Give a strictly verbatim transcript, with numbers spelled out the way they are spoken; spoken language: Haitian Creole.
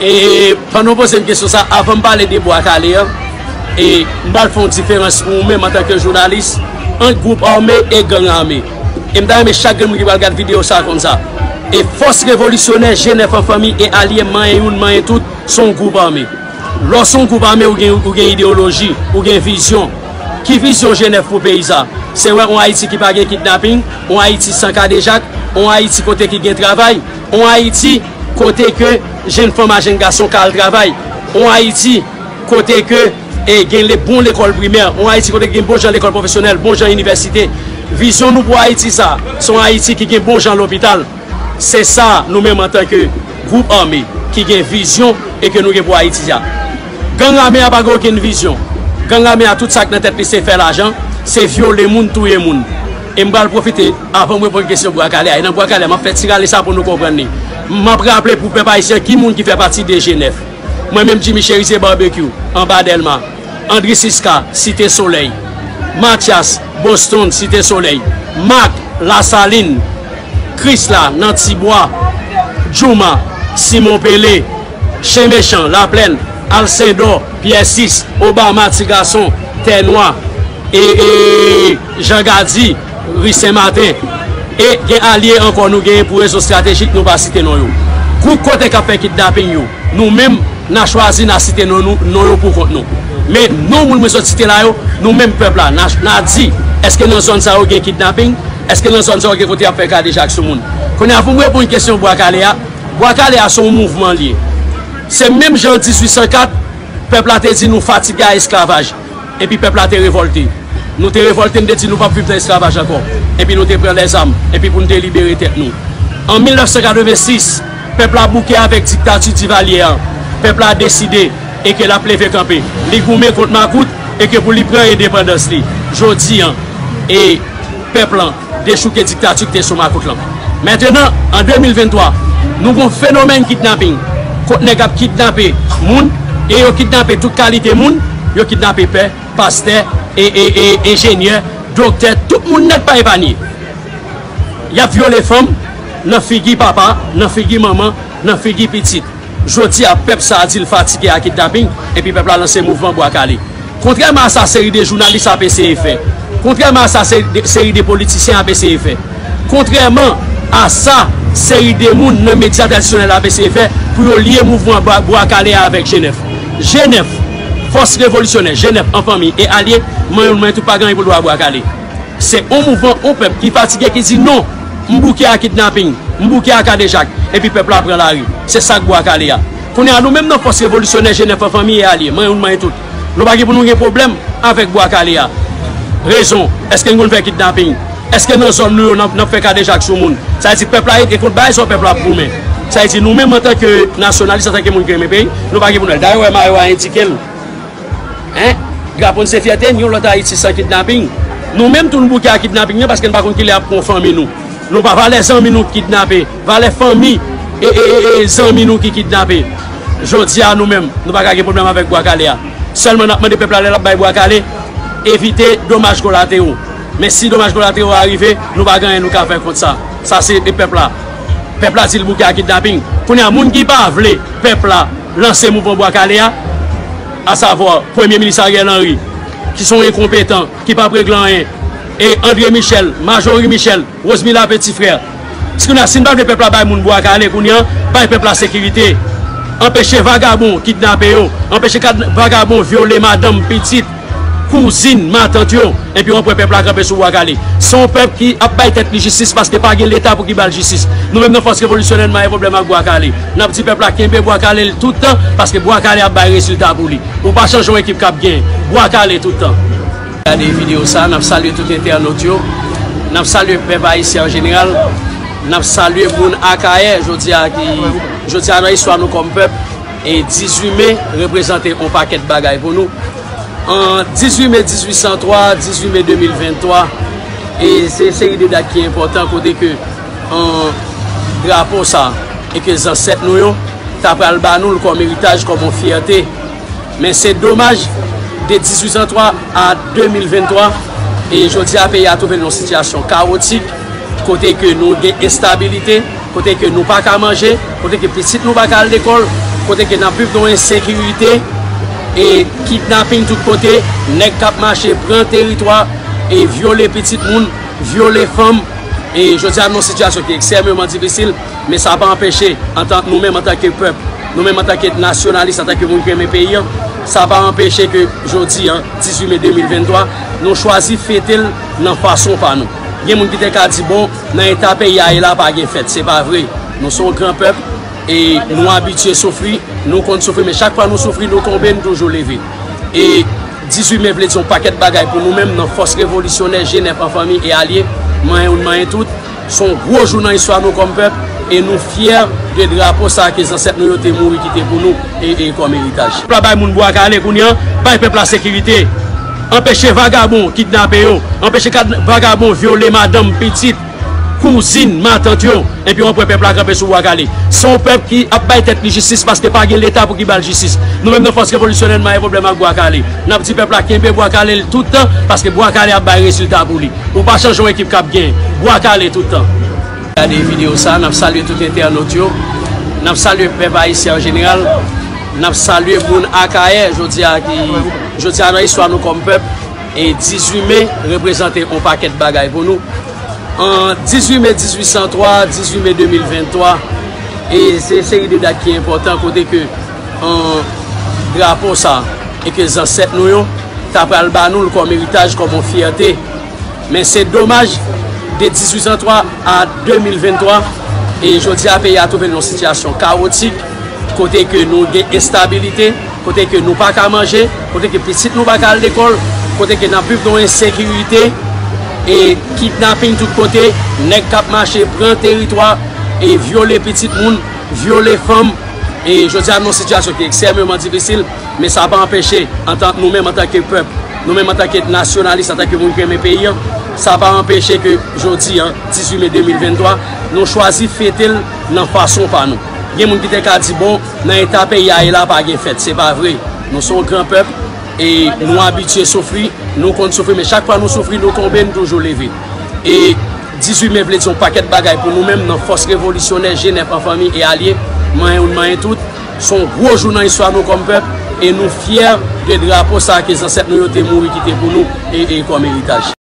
E pandan w poze m kesyon sa, avan m pale de Bwa Kale an, e m pral fè yon diferans pou ou menm antanke jounalis, ant gwoup ame e gang ame. E m ta renmen chak grenn moun ki pral gad videyo sa konn sa. E fòs revolisyonè, G nèf an fanmi e alye, manyen youn, manyen tout, se yon gwoup ame. Lè w se yon gwoup ame, ou gen, ou gen ideyoloji, ou gen vizyon. Ki vizyon G nèf pou peyi sa? Se wè yon Ayiti ki pa gen kidnaping, yon Ayiti san kadejak, yon Ayiti kote ki gen travay, yon Ayiti kote ke jenn fanm a jenn gason ka al travay, yon Ayiti kote ke e gen le bon lekòl primè, yon Ayiti kote gen bon jan lekòl pwofesyonèl, bon jan inivèsite. Vizyon nou pou Ayiti sa, se yon Ayiti ki gen bon jan lopital. Se sa nou menm antanke gwoup ame ki gen vizyon e ke nou gen pou Ayiti a. Gang ame a pa gen okenn vizyon. Gang ame a, tout sa k nan tèt li se fè lajan, se vyole moun, touye moun. E m pral pwofite, avan m reponn kesyon Bwa Kale a, e nan Bwa Kale a, m ap fè ti rale sa pou nou konprann li. M ap raple pou pèp ayisyen ki moun ki fè pati de G nèf. Mwen menm Jimmy Chérizier Barbecue, anba Dèlma. Andri Siska, Site Solèy. Mathias, Boston, Site Solèy. Mak, Lasalin. Krisla, nan Tibwa. Jouma, Simon Pele. Chen Mechan, Laplèn. Alcindor, Pyè Sis. Obama, Ti Gason, Tè Nwa. E, e, Jan Gadi, Ri Sen Maten. E gen alye ankò nou genyen pou rezon estratejik, nou pa site non yo. Gwoup kote k ap fè kidnaping yo, nou menm, n a chwazi, n a site non nou, non yo pou kont nou. Men non moun mwen sot site la yo, nou menm pèp la, n a, n a di, èske nan zòn sa yo gen kidnaping? Èske nan zòn sa yo gen kote y ap fè kadejak sou moun? Kounye a, pou m reponn kesyon Bwa Kale a, Bwa Kale a se yon mouvman l ye. Se menm jan dizuit san kat, pèp la te di nou fatige a esklavaj. Epi pèp la te revòlte. Nou te revòlte, n te di nou p ap viv nan esklavaj ankò. Epi nou te pran lèzam, epi pou n te libere tèt nou. An mil nèf san katrevensis, pèp la bouke avèk diktati Divalye a. Pèp la deside e ke l ap leve kanpe. Li goumen kont makout e ke pou li pran endepandans li. Jodi an, e pèp lan dechouke diktati ki te sou makout lan. Mentenan, an de mil venntwa, nou gon fenomèn kidnaping, kot nèg ap kidnape moun, e yo kidnape tout kalite moun, yo kidnape pè, pastè, e, e, e, enjenyè, doktè, tout moun nèt pa epanye. Y ap vyole fanm nan figi papa, nan figi manman, nan figi pitit. Jodi a, pèp sa a di l fatige a kidnaping, epi pèp la lanse mouvman Bwa Kale. Kontrèman a sa seri de jounalis ap eseye fè, kontrèman a sa seri de, seri de politisyen ap eseye fè, kontrèman a sa seri de moun nan medya tradisyonèl ap eseye fè pou yo lye mouvman Bwa, Bwa Kale a avèk G nèf. G nèf, fòs revolisyonè, G nèf an fanmi e alye, manyen youn manyen tout, pa gen anyen pou l wè a Bwa Kale. Se yon mouvman, yon pèp ki fatige, ki di non, m bouke a kidnaping, m bouke a kadejak, epi pèp la pran lari. Se sa k Bwa Kale a. Kounye a, nou menm nan fòs revolisyonè G nèf an fanmi e alye, manyen youn manyen tout, nou pa gen pou nou gen pwoblèm avèk Bwa Kale a. Rezon, èske n konn fè kidnaping? Èske nan zòn nou yo n ap, n ap fè kadejak sou moun? Sa vle di pèp la rete kont bagay sa, pèp la ap goumen. Sa vle di nou menm antanke nasyonalis, antanke moun ki renmen peyi, nou pa gen pou nou wè l. Dayè, w wè mayo a endike l. Hein? Drapo n se fyète n, yon lòt Ayiti san kidnaping. Nou menm tou n bouke a kidnaping nan paske n pa konn kilè y ap pran fanmi nou. Nou pa valè zanmi nou ki kidnape, valè fanmi e, e, e, e zanmi nou ki kidnape. Jodi a nou menm, nou pa ka gen pwoblèm avèk Bwa Kale a. Sèlman n ap mande pèp la lè l ap bay Bwa Kale, evite domaj kolatero. Men si domaj kolatero a rive, nou pa gen anyen nou ka fè kont sa. Sa se pèp la. Pèp la di l bouke a kidnaping. Kounye a, moun ki pa vle pèp la lanse mouvman Bwa Kale a, asavwa Premye Minis Ariel Henry, ki se yon enkonpetan, ki p ap regle anyen, e André Michel, Marjorie Michel, Rosemila Petit Frère. Kounye a, si n pa vle pèp la bay moun Bwa Kale, kounye a, bay pèp la sekirite. Anpeche vagabon kidnape yo, anpeche kad-, vagabon vyole madanm, pitit, kouzin, matant yo, epi w ap wè pèp la kanpe sou Bwa Kale. Se yon pèp ki ap bay tèt li jistis paske pa gen Leta pou ki ba l jistis. Nou menm nan fòs revolisyonè n manyen pwoblèm ak Bwa Kale. N ap di pèp la kenbe Bwa Kale l tout tan paske Bwa Kale ap bay rezilta pou li. Ou pa chanje yon ekip k ap genyen. Bwa Kale tout tan. Gade videyo sa, n ap salye tout entènot yo. N ap salye pèp ayisyen an jeneral. N ap salye moun Akayè jodi a ki, jodi a nan istwa nou kòm pèp. E dizuit me reprezante yon pakèt bagay pou nou. An dizuit me dizuit san twa, dizuit me de mil venntwa, e se seri de dat ki enpòtan kote ke, an, drapo sa e ke zansèt nou yo ta pral ba nou l kòm eritaj, kòm yon fyète. Men se domaj, de dizuit san twa a de mil venntwa, e jodi a peyi a twouve l nan yon sitiyasyon kawotik, kote ke nou gen enstabilite, kote ke nou pa ka manje, kote ke pitit nou pa ka al lekòl, Kote ke n ap viv nan ensekirite, e kidnaping tout kote, nèg k ap mache pran teritwa, e vyole pitit moun, vyole fanm. E jodi a, nan yon sitiyasyon ki ekstrèmeman difisil, men sa pa anpeche, antan, nou menm antanke pèp, nou menm antanke nasyonalis, antanke moun ki renmen peyi an, sa pa anpeche ke jodi a, dizuit me de mil venntwa, nou chwazi fete l nan fason pa nou. Gen moun ki te ka di, bon, nan eta peyi a ye la, pa gen fèt. Se pa vre. Nou se yon gran pèp, e nou abitye soufri, nou konn soufri, men chak fwa nou soufri, nou tonbe, nou toujou leve. E dizuit me vle di yon pakèt bagay pou nou menm nan fòs revolisyonè G nèf an fanmi e alye, manyen youn, manyen tout. Se yon gwo jou nan istwa nou kòm pèp, e nou fyè de drapo sa ke zansèt nou yo te mouri kite pou nou e, e kòm eritaj. Pèp la bay moun bwa kale kounye a, bay pèp la sekirite, anpeche vagabon kidnape yo, anpeche kad-, vagabon vyole madanm, pitit, kouzin, matant yo, epi w ap wè pèp la kanpe sou bwa kale. Se yon pèp ki ap bay tèt li jistis paske pa gen Leta pou ki ba l jistis. Nou menm nan fòs revolisyonè n manyen pwoblèm ak bwa kale. N ap di pèp la kenbe bwa kale l tout tan paske bwa kale ap bay rezilta pou li. Ou pa chanje yon ekip k ap gen. Bwa kale tout tan. Gade videyo sa, n ap salye tout entènot yo. N ap salye pèp ayisyen an jeneral. N ap salye moun Akayè jodi a ki, jodi a nan istwa nou kòm pèp. E dizuit me reprezante yon pakèt bagay pou nou. An dizuit me dizuit san twa, dizuit me de mil venntwa, e se seri de dat ki enpòtan kote ke, an, drapo sa e ke zansèt nou yo ta pral ba nou l kòm eritaj, kòm yon fyète. Men se domaj, de dizuit san twa a de mil venntwa, e jodi a peyi a twouve l nan yon sitiyasyon kawotik, kote ke nou gen enstabilite, kote ke nou pa ka manje, kote ke pitit nou pa ka al lekòl, kote ke n ap viv nan ensekirite, e kidnaping tout kote, nèg k ap mache pran teritwa, e vyole pitit moun, vyole fanm. E jodi a, nan yon sitiyasyon ki ekstrèmeman difisil, men sa pa anpeche, antan, nou menm antanke pèp, nou menm antanke nasyonalis, antanke moun ki renmen peyi an, sa pa anpeche ke jodi a, dizuit me de mil venntwa, nou chwazi fete l nan fason pa nou. Gen moun ki te ka di, bon, nan eta peyi a ye la, pa gen fèt. Se pa vre. Nou se yon gran pèp, e nou abitye soufri, nou konn soufri, men chak fwa nou soufri, nou tonbe, nou toujou leve. E dizuit me vle di yon pakèt bagay pou nou menm nan fòs revolisyonè G nèf an fanmi e alye, manyen youn, manyen tout. Se yon gwo jou nan istwa nou kòm pèp, e nou fyè de drapo sa ke zansèt nou yo te mouri kite pou nou e, e kòm eritaj.